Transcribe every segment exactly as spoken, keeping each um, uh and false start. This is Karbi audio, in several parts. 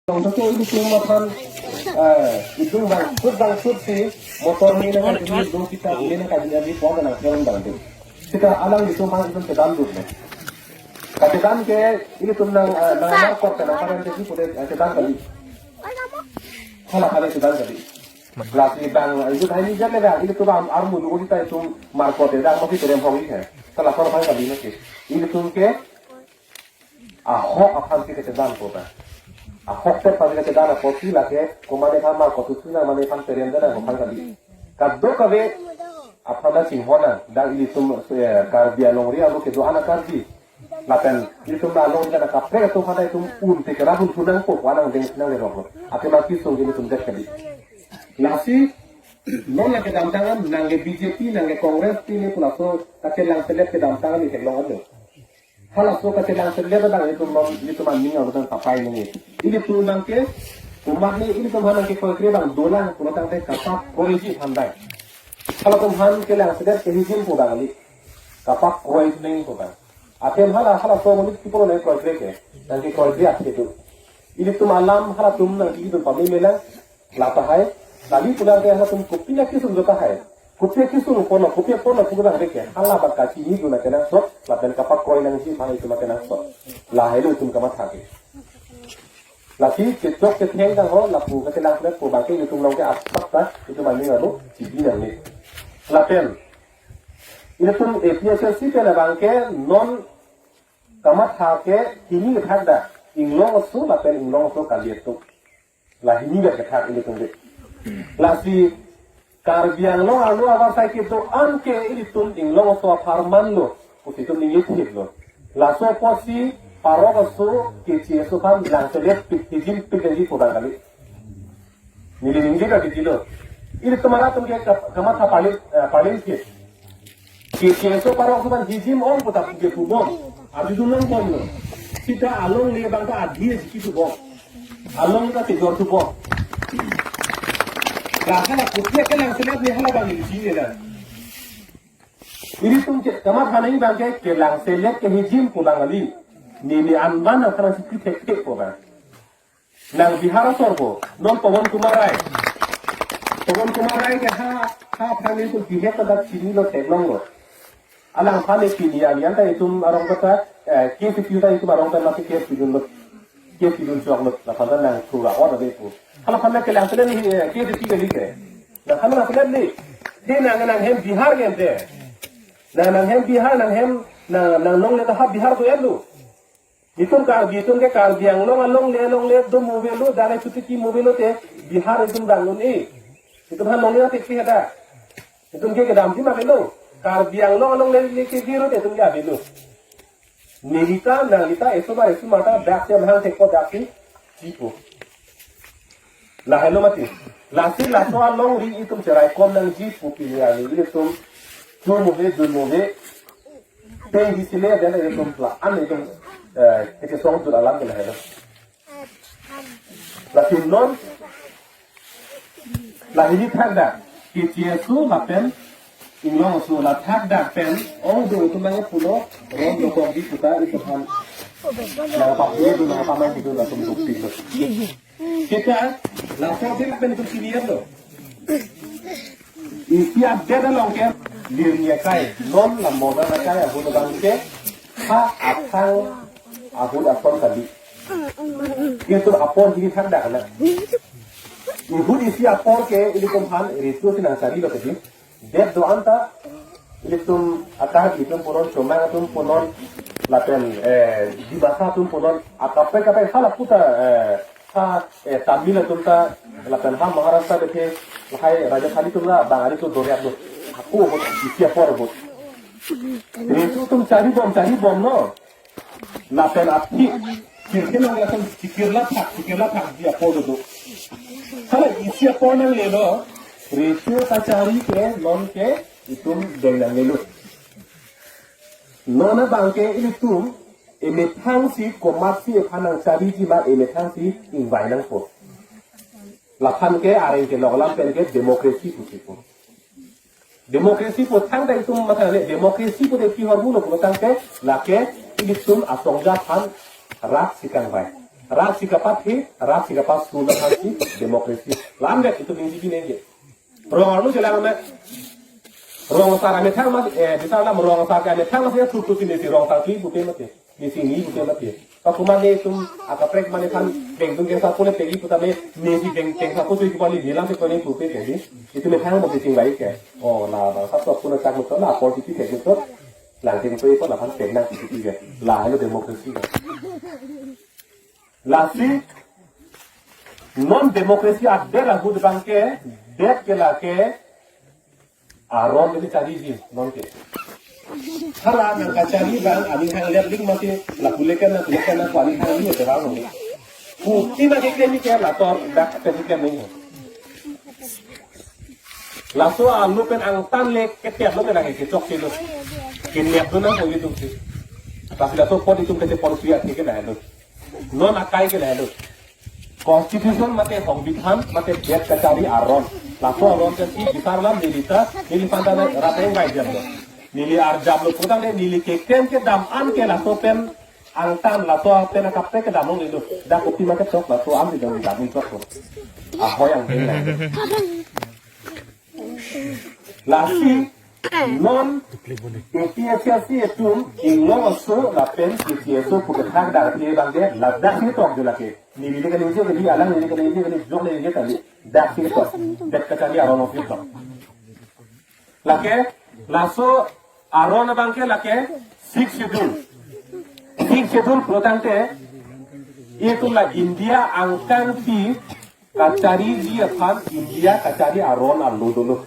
Tong to ke ilitum aphan, eh, idung bang, sut bang sut si, motor ni na kan ini do kita ini na kan ini pon na kan bang do. Sita alanglitum bang itum kedan do. Kedan ke ilitum nang, eh, nang markot ke nang paran ke si pute, eh, kedan kali. Hala hala kedan kali. Lasi bang, itu tadi jadi le bang, ilitum bang armu do kita itum markot ke bang masih terem hong ini. Salah salah bang kali na ke. Ilitum ke ahok aphan si kechedan po ta. Ahok te aphan si kechedan apotsi lake komat aphan ma kotu suna mane aphan perian dana aphan kali. Kadokave aphan ta chinghon nang, dak ilitum, eh, Karbi alongri alo kedo anak Karbi. Lapen ilitum ta along dana kaprek atum aphan ta itum un te kerabun sunang po, anang deng sunang le rok. Ate ma kisung ilitum det kali. Lasi non lake damtang an nangke B J P nangke Congress pini pulaso kake langselet kedamtang an itheklong alo. Halaso kake langselet abang itum non, itum aning abang tapai nini. Ilitum abang ke, komat ni ilitum aphan nangkekroikre abang dolang pulo tangte kapak kroiji aphan abang. Halatum aphan ke langselet kehijim pu abang kali. Kapak kroi neng pu abang. Atem hala, halaso monit kipulo nangkekroikre ke. Nangkekroikre athe do. Ilitum alam halatum nangkidun pame melang. La tahai, kali pulang ke halatum kopi na kisung do tahai. Kopi kisung ponlo, kopi ponlo pu abang ke. Hala baka chini dun na kenangsot, lapen kapak kroi nangji aphan itum kenangsot. Lahai lo itum kamatha ke. Lasi kechok ketheng kang ho, lapu katelang kre pu abang ke itum along ke asap ta, itum aning alo, chibi nangne. Lapen, ilitum A P H L C pen abang ke non kamatha ke hini kethak da, Inglong aso lapen Inglong aso kali atum. La hini kethak ilitum ke. Lasi Karbi Anglong arlo avarsai kedo an ke ilitum Inglong aso apharman lo, pusi itum ningje thip lo. Laso apotsi parok aso keche aso aphan langselet pik hijim pik hijim pu abang kali. Neli ningje ka kiti lo. Ilitum arat atum ke kap-, kamatha paling, eh, paling ke. Keche aso parok aso aphan hijim ong pu ta puke pubom. Arjudun longbom lo. Sita alongle abang ta adhi jiki pubom. Along ta tejor pubom. La hala kopi kelangselet ni hala abang isi ni la. Ilitum ke kamatha nangji abang ke kelangselet kehijim pu abang kali. Neli anban nang kana si thek thek pu abang. Nang Bihar asor ko, non Pawan Kumar Rai. Pawan Kumar Rai ke ha, ha aphan itum bihek ta dak chinilo theklong lo. Alangphan ke pini alian ta itum arong ta, eh, K C P U ta itum arong ta mati ke pidun lo. Ke pidun chok lo, laphan ta nang thura or ave pu. Alangphan ke langselet ni, eh, K C P U ke li ke. Nang kan langselet ni. Di nang, nanghem Bihar ke de. Nang, nanghem Bihar, nanghem, nang, nang longle ta ha Bihar ko elu. Itum Karbi, itum ke Karbi Anglong alongle, longle do movelo, dale chuti ki movelo te Bihar itum dang un-e. Itum aphan longle te ki hada. Itum ke kedam ti ma velo. Karbi Anglong alongle le ke viro te itum ke avelo. Nelita, nanglita, eso ba eso mata dak te mahang te ko dak ti. Tipo. Lahelo mati. Lasi laso alongri itum cherai kom nangji pu pini arni ilitum. Tum move, dun move. Teng di sile dan itum pla. An itum, eh, kete song dun alam ke lahelo. Lasi non. Lahini thakdak. Keche aso lapen Inglong aso la thakdak pen. Ong do itum nang pulo. Rom do kong di puta itum aphan. Nang papu do nang pamang do latum dukti lo. Kita, laso adim pen itum clear lo. Isi update along ke, lir ni akai, non la moda akai, ahut abang ke, ha athang, ahut ason kali. Itum apor hini thakdak na. Ihut isi apor ke, ilitum aphan, recho si nang sari lo tadi. Det do-an ta, ilitum akar itum punon, Chomang atum punon, lapen, eh, Dimasa atum punon, akaprek kaprek hala puta, eh, ha, eh, Tamil atum ta, lapen ha Maharashtra bethe, hai Rajasthani atum la, Bangali atum doriak do. Ako bot, isi apor bot. Recho atum chari bom, chari bom no. Lapen aphi, kirke nang lapen chikir lathak, chikir lathak di apor do. Hala isi apor nanglelo, recho kachari ke, non ke, itum deng nanglelo. Non abang ke ilitum, emethang si, komat si, ephan nangchariji ma, emethang si, ingvai nangpo. Laphan ke, areng kelok alam pen ke, democracy pusi po. Democracy pu thangta itum matha le, democracy pu de pi hormu lo pulo tangte, lake ilitum asongja aphan rat si kangvai. Rat si kapathe, rat si kapasuna aphansi democracy. Lam det itum ningje ningje. Rong arlo chelang ame. Rong asar amethang mas, eh, bisa lam rong asar ke amethang mas ya tutu si nesi rong asar ke pupe mati. Nesi ni pupe mati. Pakuman ne itum akaprek mane than beng tung ke sapu le pegi putame nesi beng teng sapu sui kepali bilang se kone pupe jadi. Itum methang mati sing baik ya. Oh, na, na, sab sab puna tak mutu na, apor titi thek mutu. Lang ting tu ipon aphan penang titi ke. Lahelo democracy ke. Lasi non democracy adet ahut abang ke, det ke lake aron ke chariji non ke. Hala nang kachari abang aning hang lep ling mati, la pule kan na, pule kan na, ko aning hang ling ke bang. Putin ake ke ni ke la tor dak ke ke ni. Laso alu pen angtan le keter lo ke lake kechok si lo. Kenep lo nang ko itum si. Tapi laso apot itum kachepon suya ke ke dah lo. Non akai ke lahelo. Constitution mate songbidhan mate det kachari aron. Laso aron ke si bisar lam neli ta, neli panta na rat eng bai jam lo. Neli arjap lo putang de neli keklem kedam an ke laso pen angtan laso pen akaprek kedam lo neli lo. Dak kopi mate chok laso an di dam dam chok lo. Ahoi ang ding lahelo. Lasi non A P H L C atum inglong aso lapen K T S O pu kethak dang the bang de ladak si tok de lake. Neli le kaningje kali, alang neli kaningje kali, jok neli kali. Dak si tok. Det kachari aron of tok. Lake laso aron abang ke lake Sixth Schedule. Sixth Schedule putangte itum la India angkangpi kachariji aphan India kachari aron arlo dolo.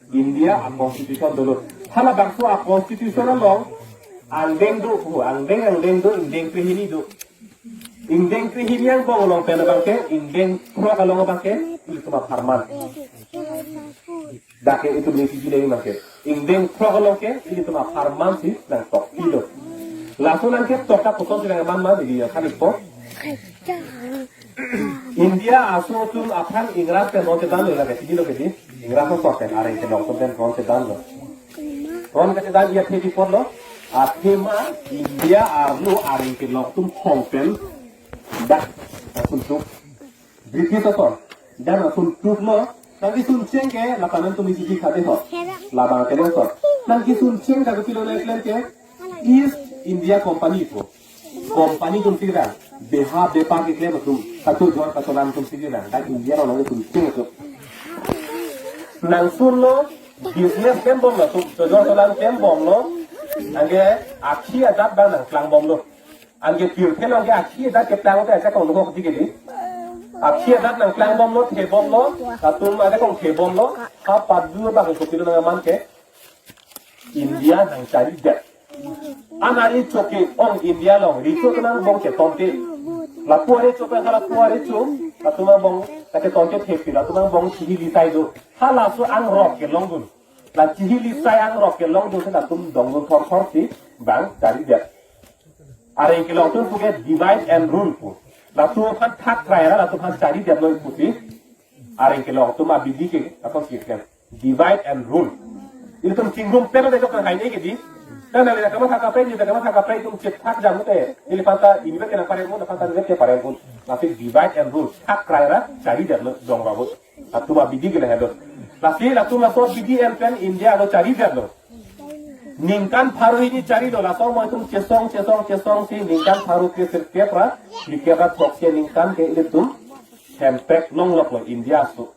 India a constitution dolo. Halabangso a constitution along angdeng do, oh, angdeng angdeng do, ingdeng krehini do. Ingdeng krehini angbong along pen abang ke, ingdeng throk along abang ke, ilitum apharman. Dak ke itum ningje ningje abang ke. Ingdeng throk along ke, ilitum apharman si nangtok pilo. Laso nang ke tok ta koson si nangman ma, neli ya kali po. India aso atum aphan Ingras pen ron chedan lo lake, chini lo ke di. Ingras aso pen areng kelong atum pen ron chedan lo. Ron kachedan iya thepi apotlo. Athema India arlo areng kelong atum khong pen dak atum tuk. British ason. Dak atum tuk lo. Nangkesun cheng ke lapanan tum isi khade ho. Labang ke lo so. Nangkesun cheng dak pilo na klen ke East India Company ko. Company atum si kedang, beha bepar keklem atum, kachojor kacholan atum si kedang, dak India along atum si atum. Nangsun lo, business klem bomlo, atum chojor cholan klem bomlo, anke akhi adat abang nangklang bomlo. Anke pirthe along ke akhi adat keplang te ajakong lo kok dike di. Akhi adat nangklang bomlo, the bomlo, atum ajakong the bomlo, ha padu abang kopilo nangman ke. India nangcharidet. An arecho ke-ong India along, recho kenangbong ketonte. Lapu arecho pen halapu arecho, latum angbong ta ketonte thepi, latum angbong chihili sai do. Halaso angrok kelongdun. La chihili sai angrok kelongdun si latum dongdun thorthor si bang charidet. Areng kelong atum puke divide and rule pu. Latum aphan thak krai ra, latum aphan charidet lo pusi. Areng kelong atum abidi ke, aton si ken. Divide and rule. Ilitum chingrum pen de jok hai ne ke di. Kan neli kamatha kaprek, neli kamatha kaprek itum chethak jam te. Neli panta ini ke nangparen pun, panta ini ke paren pun. Lasi divide and rule. Thak krai ra, charidet lo dong babu. Latum abidi ke lahelo. Lasi latum laso abidi en pen India lo charidet lo. Ningkan pharo hini charilo, laso mo itum chesong, chesong, chesong si ningkan pharo ke sirkep ra, sirkep ra throksi aningkan ke ilitum hemprek longlok lo India aso.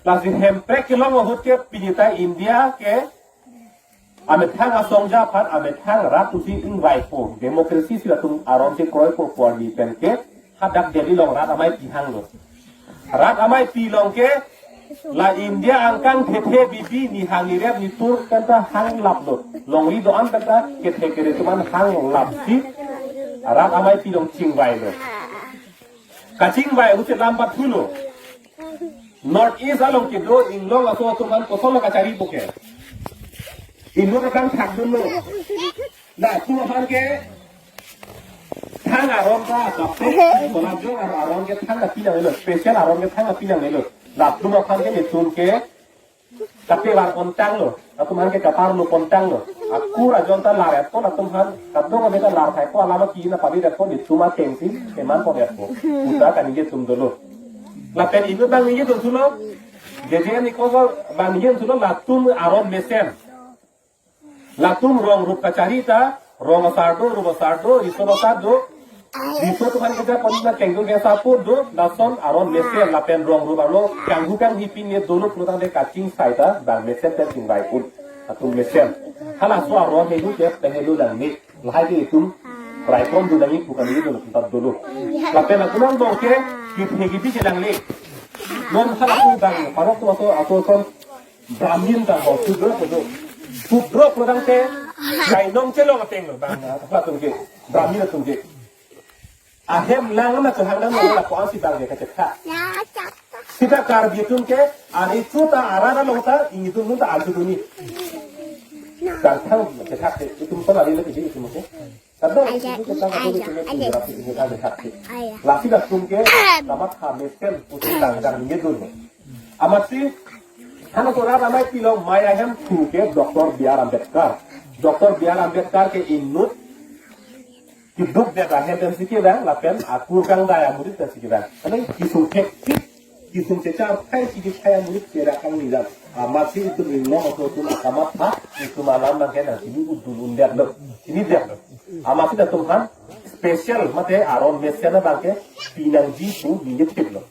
Lasi hemprek kelong ahut ke pini ta India ke amethang asongja aphan amethang rat pusi ingvaipo, democracy si latum aron si kroipo pu arni pen ke hadak Delhi along rat amei pi hanglo. Rat amei pi along ke la India angkang thethe bibi ni hang ni rep ni tur pen ta hanglaplo. Longri do-an pen ta kethe kere atum an hanglap si rat amei pi along chingvailo. Kachingvai ahut si lam pathulo. North East along kedo inglong aso atum aphan kosonlo kachari puke. Inut akang thakdunlo. Latum aphan ke thang aron ta kape, kolajong aron ke thang kapi nangnelo, special aron ke thang kapi nangnelo. Latum aphan ke netum ke Kapevar pontanglo, atum aphan ke kaparlo pontanglo. Akur ajon ta lar-etpo atum aphan, kadokave ta lar thaipo, alam aki na pabi-etpo, itum atengsi keman pon-etpo. Puta kaningje atum dolo. Lapen inut abang ningje dun thulo, J J M ni kosol abang ningje dun thulo, latum aron mesen. Latum rong rup kachari ta, rong asar do, rup asar do, riso asar do. Riso atum aphan keja pon na kengdung ke saput do, lason aron mesen lapen rong rup arlo, kanghu kanghi pine dolo pulotangte kachingsai ta, bang mesen pen chingrai pun. Atum mesen. Halaso aron helu ke pehelu lang ni. Lahai ke itum raikom dun nangji pu kaningje dun atum ta dolo. Lapen atum angbong ke, kiphe kipi chelang ni. Non halaso bang, parok atum aso, aso son, Brahmin ta ho, Sudro ta do. Sudro pulotangte, kainong chelong ateng lo, bang, apa atum ke, Brahmin atum ke. Ahem lang na kehang dam lo, lapu-an si bang ke kachetha. Sita Karbi atum ke, ari chu ta arara long ta, ingi atum ta arju dunji. Kangthang kachetha ke, itum pon ari lagi itum ke. Kadang aja, itu kita aja, itu kita aja. Itu kita aja. Aja. Lasi latum ke, amat ha mesen pusi tangdang ningje dun. Amatsi, halaso rat amei pilo mai ahem thu ke Doctor B R Ambedkar. Doctor B R Ambedkar ke inut keduk det ahem pensi kevang, lapen akur kangdai amurit pensi kevang. Karena kisung thek thik, kisung chechar thai si kithai amurit si ra kangni dam. Amatsi itum inglong aso atum akamatha, itum alam abang ke nangchini udun un detlo, chini detlo. Amatsi latum aphan special mate aron mesen abang ke pinangji pu ningje thiplo.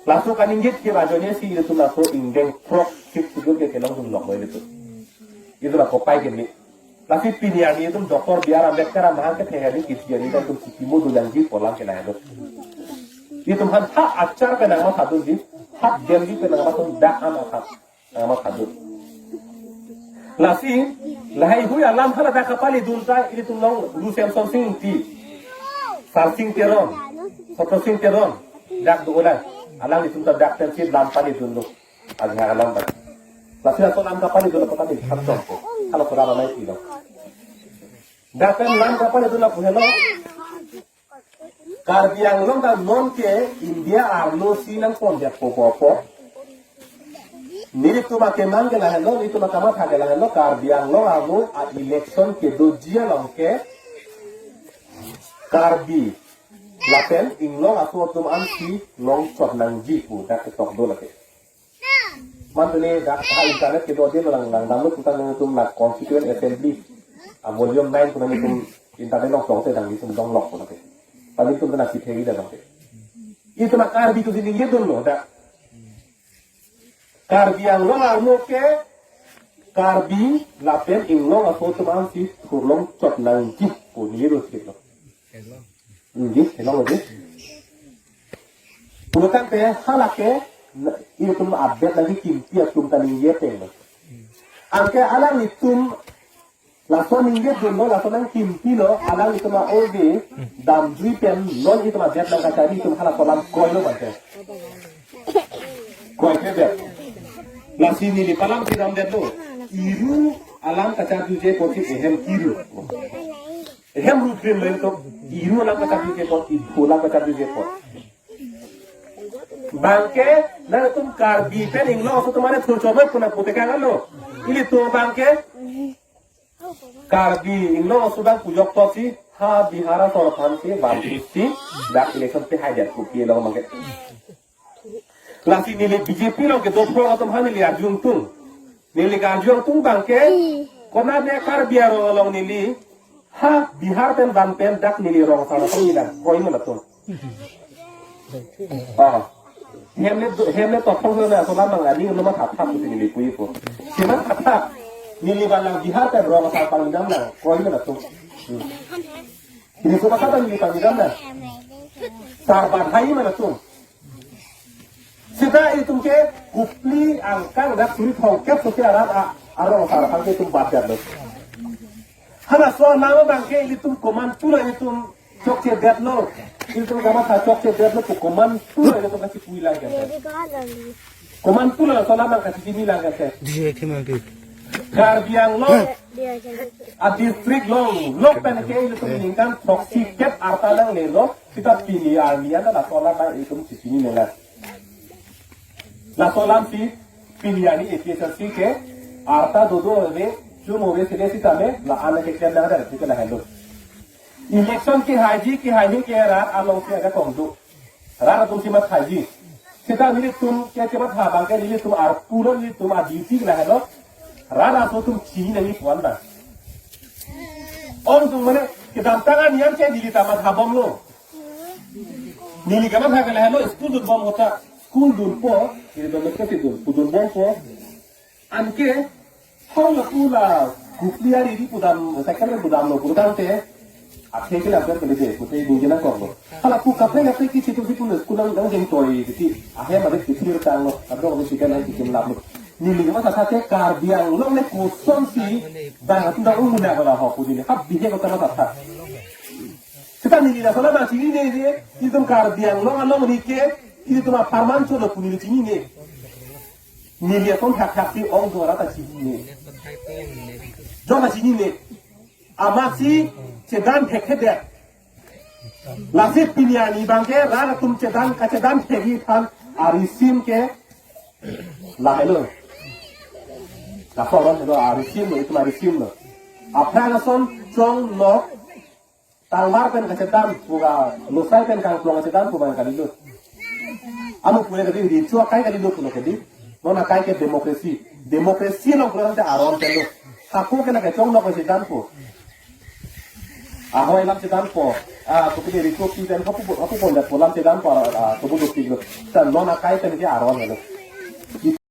Laso kaningje thip ajoine si itum laso ingdeng throk sik sujur ke kelong dun lok lo itum. Itum la kopai ke ni. Lasi pini arni itum Doctor B R Ambedkar amahang kethe arni kisi arni itum si kimo dun nangji pu alam ke nangdun. Itum aphan ha achar pen nangmatha dunji, ha Delhi pen nangmatha dun dak amatha. Nangmatha dun. Lasi, lahai hui alam hala dak kapali dun ta, ilitum long Ru Semsonsing Ingti, Sarsing Teron, Sotrosing Teron, dak do ulang. Alanglitum ta dak pensi lam pali dunlo. Ajha alam ta. Lasi laso lam kapali dunlo, patani thap chokpo. Halaso rat amei pilo. Dak pen lam kapali dunlo pu helo. Karbi Anglong ta non ke India arlo si nangpon detpo pu pu. Nelitum akemang ke lahenlo, nelitum akamatha ke lahenlo, Karbi Anglong arlo a-election kedoji along ke Karbi lapen inglong aso atum ansi longchot nangji pu dak ketok do lake. Mantene dak ha internet kedo adim lang langdamlo, puta nangtum la Constituent Assembly a volume nine pu nangtum internet along tongte nangtum donglok pu lake. Panitum kena si thegi dak lake. Itum a Karbi atum si ningje dunlo dak. Karbi Anglong arlo ke Karbi lapen inglong aso atum ansi thurlongchot nangji pu ningje dun si lo. Ningje, helong ningje. Pulotangte halake, na, itum update lagi kimpi atum ta ningje ateng lo. Anke alanglitum laso ningje dunlo, laso nangkimpilo, alanglitum a-ove damjui pen non itum update nangkachari, itum halaso alam kroilo mate. Kroikre det. Lasi neli palam si damdetlo. Iru alam kacharjuje apotsi ehem kiru. Ehem ruprin lo itum. Iru alam kacharjuje apot, iru alam kacharjuje apot. Bangke, nangtum Karbi pen inglong aso atum mane thurchomoi pu nangputekang lo. Ilitum bangke, Karbi inglong aso abang pujok toksi, ha Bihar asor aphansi, vansi, dak election pehai det pu pi long bangke. Lasi neli B J P along kedo phrong atum aphan neli arjungtung. Neli karjungtung bangke, konatne Karbi arong along neli, ha Bihar pen van pen dak neli rong asar aphan neli dak kroilo latum. Oh. Hem le, hem le tophong le na so lam mang ani no matha thap si neli puji pu. Si matha thap. Neli van lang Bihar pen rong asar pangdam lang kroilo latum. Hmm. Neli so matha neli pangdam lang. Sar badhai ma latum. Sita itum ke Kopili angkang dak suri thomkep so ke arat a, arong asar aphan ke itum bat detlo. Halaso anam abangke ilitum komantulo itum chokche detlo. Ilitum kamatha chokche detlo pu komantulo ilitum kachipui lang ke. Komantulo laso alam kachipini lang ke. Di ke mangke. Karbi Anglong a-district longlok pen ke ilitum ningkan throksi kep arta nanglelo, sita pini arni anta laso alam itum chipini nela. Laso alam si Pini arni A P H L C ke arta dodo ave, chum ave sile sitame la-an keklem nangji ke lahelo. Election kehaiji, kehaihe ke rat along si ada kongdo. Rat atum si mathaji. Seta nelitum ke chematha abang ke nelitum arpu lo, nelitum a-duty lahelo. Rat aso atum chini nangji pu-an abang. Ongdung mane kedamtang an niam ke neli ta mathabomlo. Neli kematha ke lahelo, school dunbom ahut ta. School dunpo, neli dun ke si dun, dunbompo. Anke, hong lapu la, Hukli ari ri pudam, second pen pudamlo, pudamte, athe ke la pen pede, pute dun jena koklo. Hala pu kaprek kaprek ke situ situ le, kunang dang jeng toi, titi, ahem ade kithir tanglo, adong ade sikan ai kikim laplo. Neli kematha te Karbi Anglong le kosonsi, bang atum dang umuna ko la ho pu neli, hap bihe ko tama tata. Seta neli la sana bang chinine je, itum Karbi Anglong along ni ke, itum apharman cholo pu neli chinine. Neli ason thakthak si ongdung rat ta chinine. Jong ta chinine. Amatsi chedan thekthedet. Lasi pini arni abang ke rat atum chedan kachedan thekji aphan arisim ke lahelo. Laso aron helo arisim lo, itum arisim lo. Aphrang ason chongnok tangmar pen kachedan pu ga, losai pen kangplong kachedan pu abang kalilo. Amu pule kadi, recho akai kalilo pulo kadi. Non akai ke democracy. Democracy along pulo tangte aron telo. Hako ke na kechongnok kachedanpo. Ahoi alam chedanpo. Ah, kopi ke recho pi pen hapu hapu pon dat pu alam chedanpo, ah, ah, tubu dukti lo. Ta non akai pen ke aron helo.